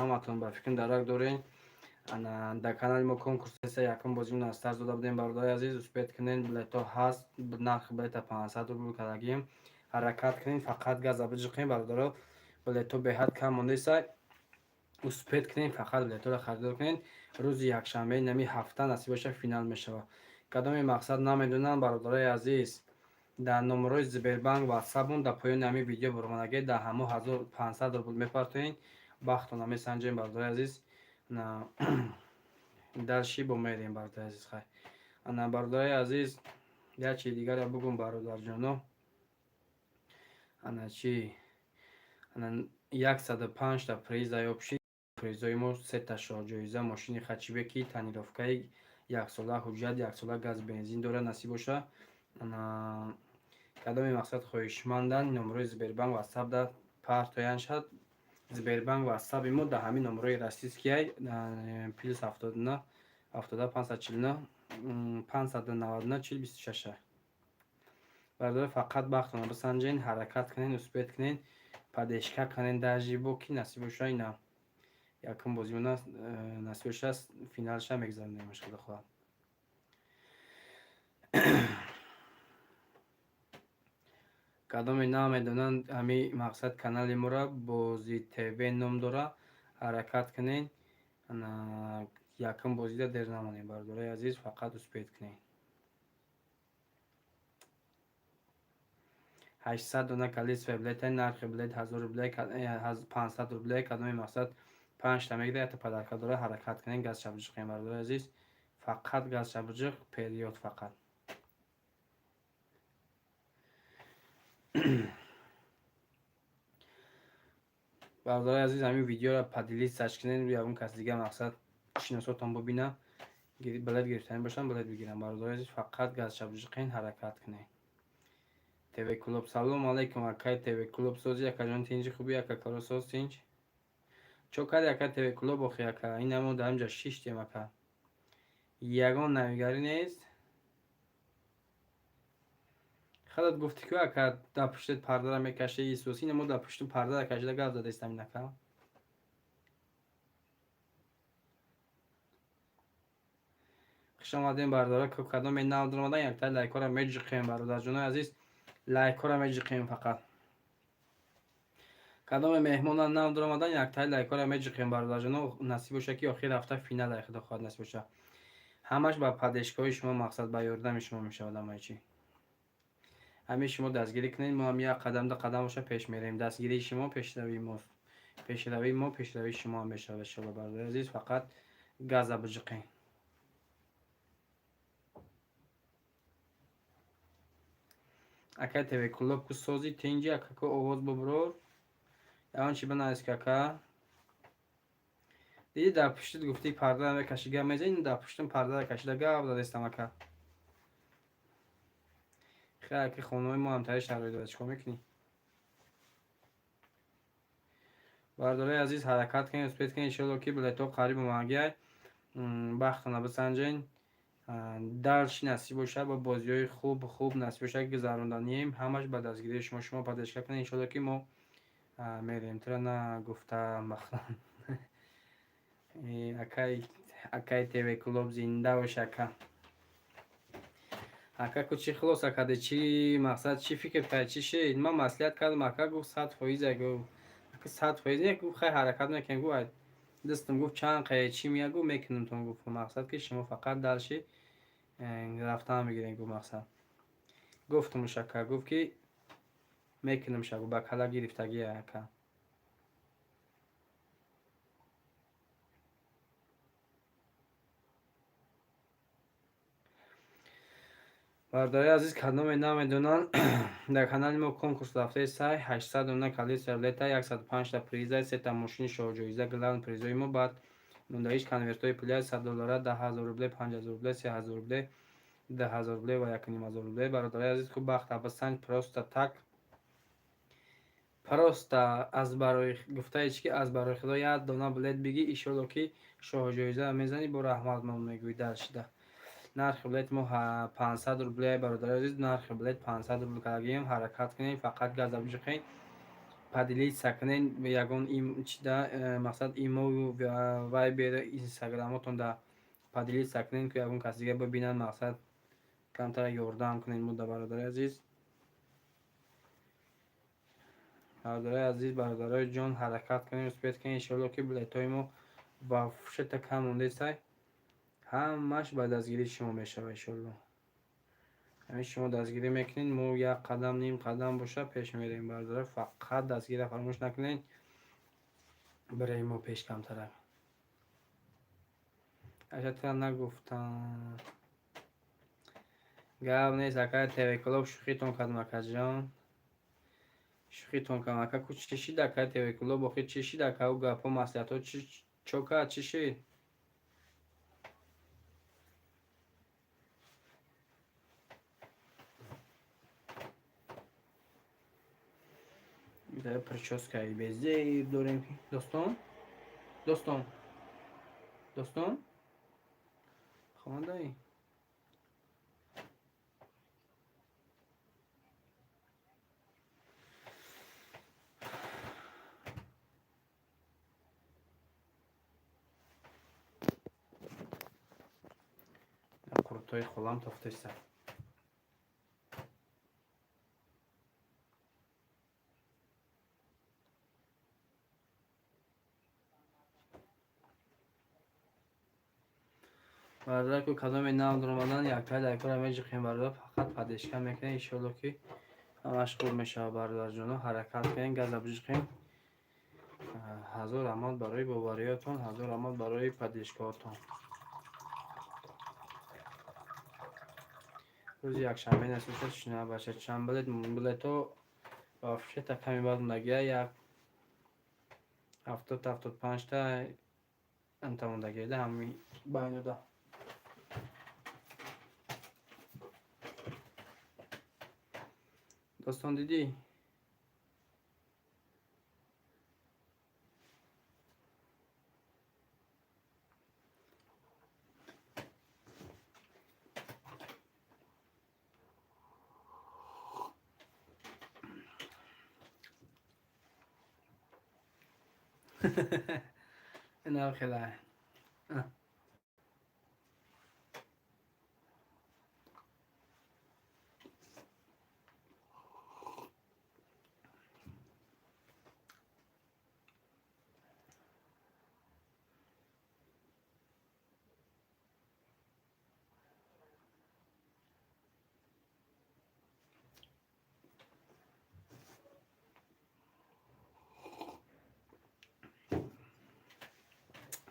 Ҳаматон ба фикрам дарак дорен. Ана дар канали мо конкурс ҳаста, якум бозимон аз старт дода будем, бародари азиз, успеть кунен, билето ҳаст, нархи билета 500 рубл кардагием. Ҳаракат кунен, фақат газа биҷиқем, бародаро, билето беҳад кам мондаиста. Успеть кунен, фақат билеторо харидор кунен. Рӯзи якшанбеи нами ҳафта насиб боша финал мешавад. Кадоме мақсад намедонам, бародарои азиз, дар номерои Сбербанк ватсапмон дар поёни ҳамин видео баромадагӣ, дар ҳамо 1500 рубл мепартоен, бахтона месанҷем, бародарои азиз. Дальше бо мерем, бародари азиз. Хай, ана, бародарои азиз, як чизи дигаре бугум, бародарҷоно. Ана чи, ана 105-та приза ёбшид. Призои мо сета шоҳҷоиза: мошини хачибеки тонировкаи яксола, ҳуҷҷат яксола, газ, бензин дорад, насиб боша. Ана кадоме мақсад хоҳишманданд, номерои Сбербанк ватсап да партоян шад. Сбербанк ватсапи мо дар ҳамин номерои российскиай: +79 70 549 599 40 26. Бародаро, фақат бахтона бисанҷен, ҳаракат кунен, успеть кунен, поддержка кунен, даже бо ки насиб боша ина якум бозимона насиб боша финалша мегзаронем, худо хоҳад. Кадоме намедонанд, ҳамин мақсад канали моро Бози ТВ ном дора. Ҳаракат кунен, якум бозида дер намонем, бародарои азиз, фақат успеть кунен. 800 дона количество билета, нархи билет 1000 рубле, 500 рубле. Кадоми мақсад панҷта мегирад, якта подарка дора. Ҳаракат кунен, газ шабҷиқем, бародарои азиз, фақат газ шабҷиқ, период фақат. Бародарои азиз, ҳамин видеоро поделиться кунед, ягон кас дига мақсад шиносотон бубина, билет гирифтанӣ бошанд, билет бигиранд. Бародарои азиз, фақат газ шабҷиқен, ҳаракат кунед. ТВ Клуб, салому алайкум, акай ТВ Клуб, сози, акаҷон, тинҷи, хуби, ака, коро соз, тинҷ, чо карди, ака ТВ Клуб? Охи, ака, инамо дар инҷа шиштем, ака, ягон навигарӣ нест. Худат гуфтӣ ку, ака, дар пуштет пардара мекаши, исус, инамо дар пушту пардара кашида гап задаистам ин, ака. Хушомадем, бародаро. Кадоме нав даромадан, якта лайкҳоро меҷиқем, бародарҷонои азиз, лайкҳоро меҷиқем фақат. Кадоме меҳмонан нав даромадан, яктаи лайкҳоро меҷиқем, бародарҷоно. Насиб боша ки охир ҳафта финал, худо хоҳад, насиб боша. Ҳамаш ба поддержкаҳои шумо, мақсад ба ёрдами шумо мешавад ҳамаи чӣ. Ҳамин шумо дастгирӣ кунед, мо ҳам як қадам, ду қадам боша пеш мерем. Дастгирии шумо пешравии мост, пешравии мо пешравии шумо ҳам мешавад, иншоалло. Бародари азиз, фақат газа биҷиқем. Акай ТВ Клуб, ку сози, тинҷи, акаку, овоз буброр, ягон чи бинавис ки, ака. Диди, дар пуштит гуфтӣ пардара мекаши, гап мезани, дар пуштум пардара кашида гап задестам, ака. Хай, аки, хонаҳои мо ҳамтари шароит дорад, чикор мекунӣ? Бародарои азиз, ҳаракат кунед, успеть кунед, иншоалло ки билетҳо қариб омадагиай. Бахтона бисанҷен. Дальше насиб боша ба бозиҳои хуб хуб насиб боша гузаронданием. Ҳамаш ба дастгирии шумо. Шумо поддержка кунед, иншоалло ки мо мерем. Тура нагуфтам, бахтон. Акай, акай ТВ Клуб, зинда бош, ака. Ака, ку чӣ хулоса карде, чӣ мақсад, чӣ фикр карди, чӣ шид? Ман маслиҳат кардам, ака гуфт 100%, гуфт, ака, 100% не, гуфт, хай, ҳаракат мекунем, гуфт, дастам, гуфт, чанд қае чӣ меяд, гуфт, мекунемтон, гуфт, мақсад ки шумо фақат дальше рафтан мегирем, гуфт, мақсад. Гуфтумш, ака, гуфт ки мекунемша, гуфт, ба кала гирифтагия, ака. Бародари азиз, кадоме намедонанд, дар канали мо конкурс рафтаи сай: 800 дона количество билета, 105-та приза, сета мошини шоҳҷоиза, главный призои мо. Баъд мондаиш конвертҳои пули 100 доллара, 10 000 рубле, 5000 рубле, 3000 рубле, 2000 рубле ва 1500 рубле. Бародари азиз, хуб бахта бисанҷ, просто так, просто аз барои гуфтаи чи ки аз барои худо як дона билет бигӣ, иншоалло ки шоҳҷоиза мезанӣ, бо раҳмат мо мегӯӣ. Дар шида нархи билет мо 500 рубле, бародари азиз, нархи билет 500 рубл кардагием. Ҳаракат кунем, фақат газа биҷиқем. Поделиться кунед ягон чида, мақсад, имо, Вайбер, Инстаграмотон да поделиться кунед, ки ягон кас дига бибинад. Мақсад, камтар ёрдам кунед муда, бародари азиз. Бародарои азиз, бародарои ҷон, ҳаракат кунед, успеть кунед. Иншоалло, ки билетҳои мо вообще-то кам мондесай, ҳамаш ба дастгирии шумо мешавад, иншоалло. Ҳамин шумо дастгирӣ мекунед, мо як қадам, ним қадам боша, пеш мерем. Бародаро, фақат дастгирия фаромӯш накунед, бираем мо пеш камтарак. Аша нагуфтам, гап нест, акай ТВ Клуб. Шӯхитон кардам, акаҷон, шӯхитон кардам, ака. Ку чӣ шид, акай ТВ Клуб? Охир чӣ шид, ака? Ӯ гапҳо, маслиҳатҳо чо кард, чӣ шид? Прическаи безеб дорем. Достон, достон, достон, хондаи. Қуртҳои холам тофтеста. Бародар, ку кадоме нав дуромадан, яктай лайкора меҷиқем. Бародар, фақат поддержка мекунем. Иншоалло, ки ҳамаш хуб мешавад. Бародарҷоно, ҳаракат кунем, газа биҷиқем. Ҳазор раҳмат барои бовариётон, ҳазор раҳмат барои поддержкаотон. Рӯзи якшанбе насиша шина, бача. Чанд билет? Билето вообще-то ками бад мондагия, як 70, 75-та анта мондагида, ҳами байнуда. Достон, дидӣ? Инав хела.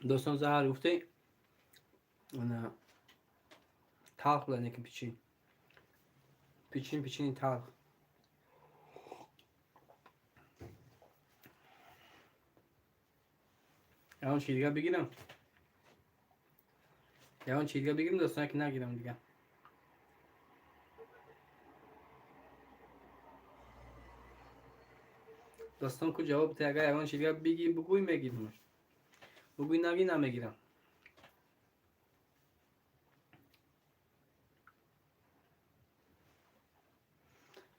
Достон, заҳар гуфтӣ, талх буда, неки пичин, пичин, пичини талх. Ягон чи дига бигирам, ягон чи дига бигирам, достон, ки нагирам дига? Достон, ку ҷавоб те. Агар ягон чи дига биги, бугӯй, мегирмаш. Бугӯй, наги, намегирам.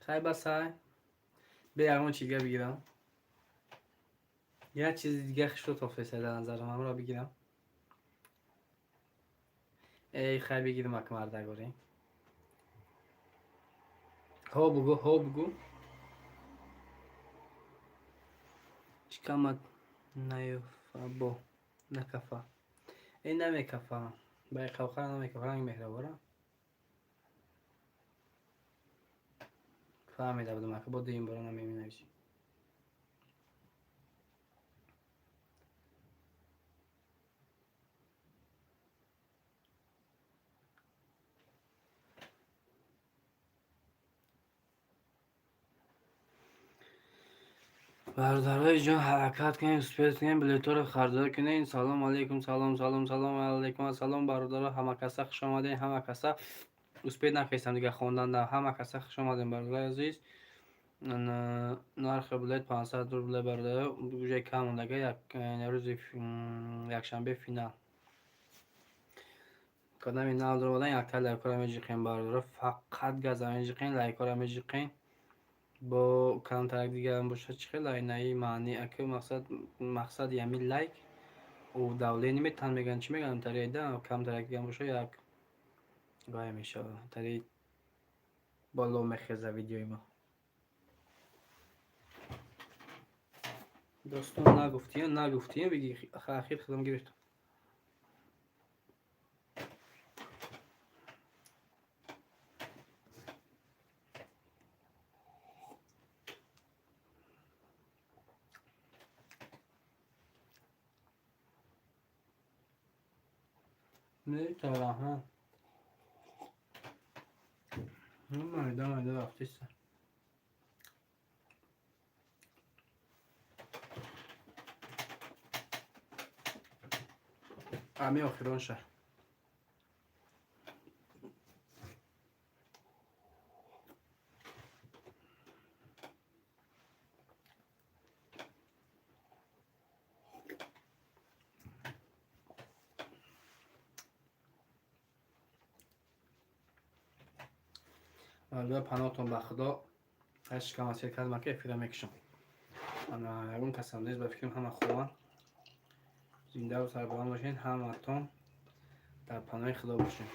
Хай, басай, бе ягон чи дига бигирам. Як чизи дига хушро тофтеса дар назарам, ҳамро бигирам. Эй, хай, бигирам, ак мардагорӣ. Ҳо, бугӯ, ҳо, бугӯ. Шикамат наёфабо, накафа. Эй, намекафа, байқавқа намекафа. Ранг меҳрабора фаҳмида будам, ака. Бо дуюм бора намеменависӣ. Бародарои ҷон, ҳаракат кунед, успеть кунед, билетҳоро харидорӣ кунед. Салом алейкум, салом, салом, салом алейкум, ассалом, бародаро, ҳама каса хуш омадед, ҳама каса. Успеть накардам дига хондан. Ҳама каса хуш омадем, бародарои азиз. Нархи билет 500 рубле, бародаро, уже кам мондага. Рӯзи якшанбе финал. Кадами нав дуромадан, якта лайкҳоро меҷиқем, бародаро, фақат газа меҷиқем, лайкҳоро меҷиқем. Бо камтарак дигарам бошад, чӣ хел айнаи маъни ака, мақсади ҳамин лайк давление метан мегӯянд, чӣ мегӯянд, тарида камтарак дигарам бошад, як вай мешавад, тари боло мехеза видеои мо. Достон, нагуфтиям, нагуфтиям, биги ахир худам гирифтам. Раҳмат. Майда майда рафтиса. Ами охиронша. Паноҳтон ба Худо, ҳар шикам сер кардам, ки эфира мекушам. Ягон касам нест, ба фикрам, ҳама хубанд. Зиндаву сарбаланд бошед, ҳаматон дар паноҳи Худо бошед.